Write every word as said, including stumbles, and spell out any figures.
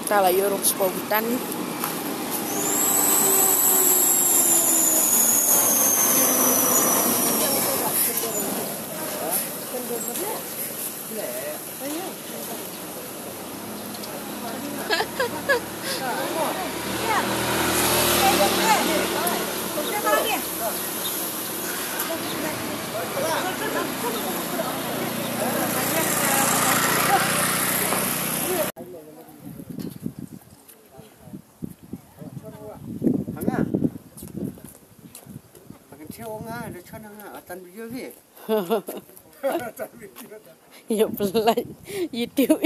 Tala yorong spo butan. Hanga. Akan chew nga da chon hanga atan video bi. Yo pelai YouTube.